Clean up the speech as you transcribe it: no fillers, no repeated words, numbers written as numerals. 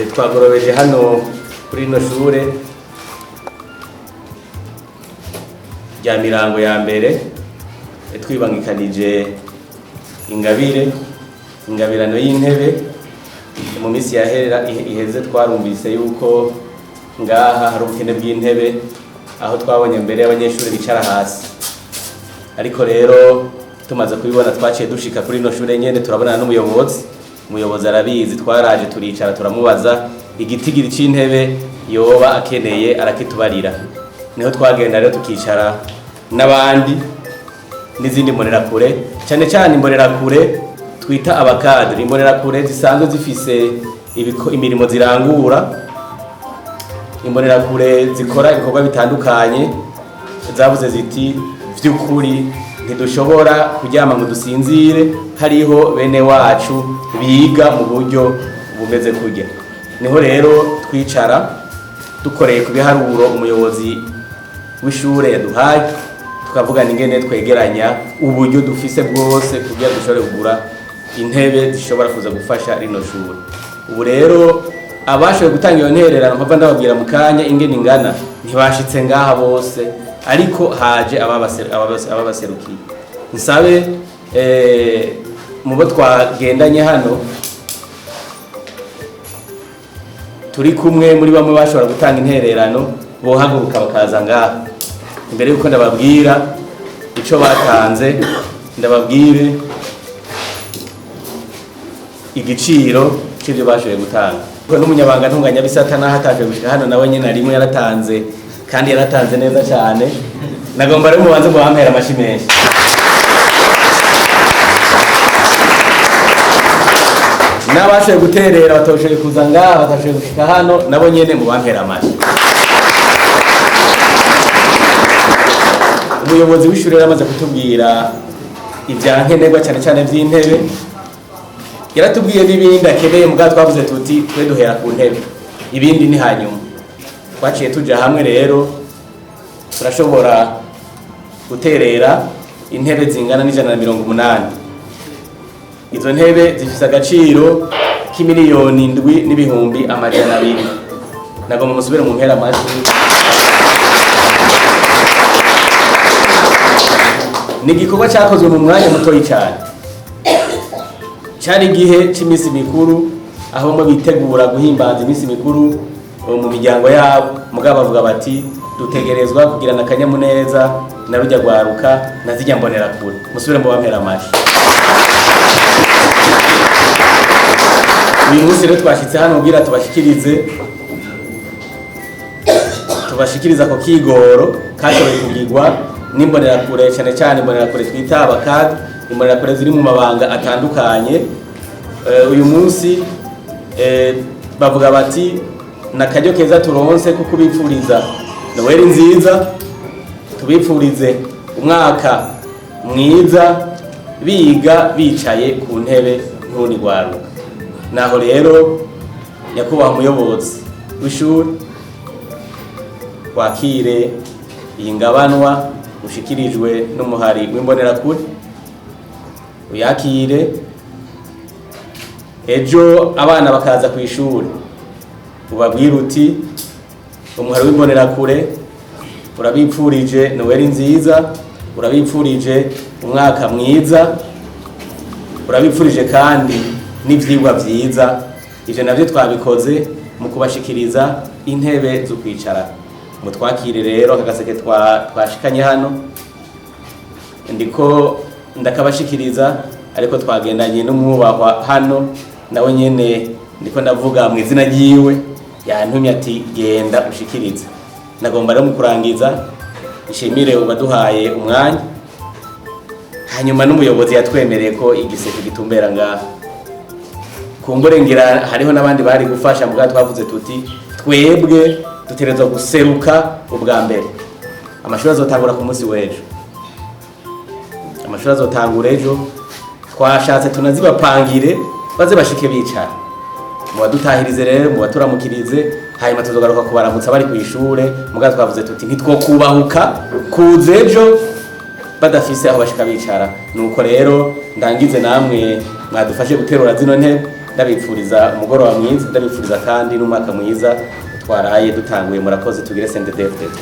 Twagorobeje hano kuri rino shure rya Mirango ya mbere, twibangikanije ingabire, ingabirano y'intebe. Mu minsi yahera iheze twarumvise yuko ngaha hari ubukene bw'intebe, aho twabonye mbere abanyeshuri bicara hasi. Ariko rero tumaze kubibona twaciye dushika kuri rino shure nyene, turabonana n'umuyobozi. Umuyobozi arabizi, twaraje turicara turamubaza igitigiri c'intebe yoba akeneye, arakitubarira. Niho twagenda rero tukicara n'abandi n'izindi mbonerakure, cyane cyane imbonerakure twita abakadri, imbonerakure zisanzwe zifise imirimo zirangura, imbonerakure zikora ibikorwa bitandukanye. Zavuze ziti: "Vy'ukuri ntidushobora kuryama ngo dusinzire hariho bene wacu biga mu buryo bumeze kurya." Niho rero twicara dukoreye ku biharuro umuyobozi w'ishure yaduhaye, tukavugana ingene twegeranya uburyo dufise bwose kugira dushobore kugura intebe zishobora kuza gufasha rino shure. Ubu rero abashoboye gutanga iyo ntererano, mpava ndababwira mu kanya ingene ingana, ntibashitse ngaha bose, ariko haje ababaserukiye. Nsabe mu bo twagendanye hano turi kumwe, muri bamwe bashobora gutanga intererano, bohaguruka bakaza ngaha. Imbere yuko ndababwira ico batanze, ndababwire igiciro c'ivyo bashoboye gutanga. N'umunyabanga ntunganyabisata naho ataje gushika hano, nawe nyene arimwe yaratanze, kandi yaratanze neza cyane. Nagomba rero mubanze mubampera amashi menshi. N'abashoboye guterera batashoboye kuza ngaha, batashoboye gushika hano, nabo nyene mubampera amashi. Umuyobozi w'ishuri yaramaze kutubwira ibya nkenerwa, cyane cyane by'intebe. Yaratubwiye n'ibindi akeneye, mugabo twavuze tuti twe duhera ku ntebe, ibindi ni hanyuma. Twaciye tuja hamwe rero turashobora guterera intebe zingana n'180. Izo ntebe zifise agaciro k'7.200.000. Nagomba musubire mu mpera amashyi. Ni igikorwa cyakozwe mu mwanya mutoyi cyane. Cyari igihe cy'iminsi mikuru, aho bamwe bitegura guhimbaza iminsi mikuru mu miryango yabo, mugabo bavuga bati dutegerezwa kugirana akanyamuneza na rujya rwaruka na zijya mbonerakure. Musubire mu bampera amashyi. Uyu munsi rero twashyitse hano kugira tubashikirize ako kigoro kashoboye kugirwa n'imbonerakure, cyane cyane imbonerakure twita abakadi, imbonerakure ziri mu mabanga atandukanye. Uyu munsi bavuga bati nakaryo keza turonse ko kubipfuriza Noheli nziza, tubipfurize umwaka mwiza biga bicaye ku ntebe ntundi rwaruka. Naho rero nyakubahwa umuyobozi w'ishuri, wakire iyi ngabanwa ushikirijwe n'umuhari w'imbonerakure, uyakire. Ejo abana bakaza ku ishuri, ubabwire uti umuhari w'imbonerakure urabipfurije Noheli nziza, urabipfurije umwaka mwiza, urabipfurije kandi n'ivyigwa vyiza. Ivyo navyo twabikoze mu kubashikiriza intebe zo kwicara. Mutwakire rero aka gaseke twashikanye hano, ndiko ndakabashikiriza, ariko twagendanye n'umwubahwa hano, nawe nyene ndiko ndavuga mu izina ryiwe, yantumye ati genda ushikirize. Nagomba rero mu kurangiza nshimire ubaduhaye umwanya, hanyuma n'umuyobozi yatwemereye ko igiseke gitumbera ngaha. Kumbure ngira hariho n'abandi bari gufasha, mugabo twavuze tuti twebwe dutegerezwa guseruka ubwa mbere. Amashuri azotangura ku munsi w'ejo, amashuri azotangura ejo. Twashatse tunazibapangire baze bashike bicara, mubadutahirize rero, mubaturamukirize, hanyuma tuzogaruka kubaramutsa bari kw'ishure. Mugabo twavuze tuti ntitwokubahuka kuza ejo badafise aho bashika bicara. Nuko rero ndangize, namwe mwadufashe guterura zino ntebe. Ndabipfuriza umugoroba mwiza, ndabipfuriza kandi n'umwaka mwiza twaraye dutanguye. Murakoze. Tugire CNDD-FDD.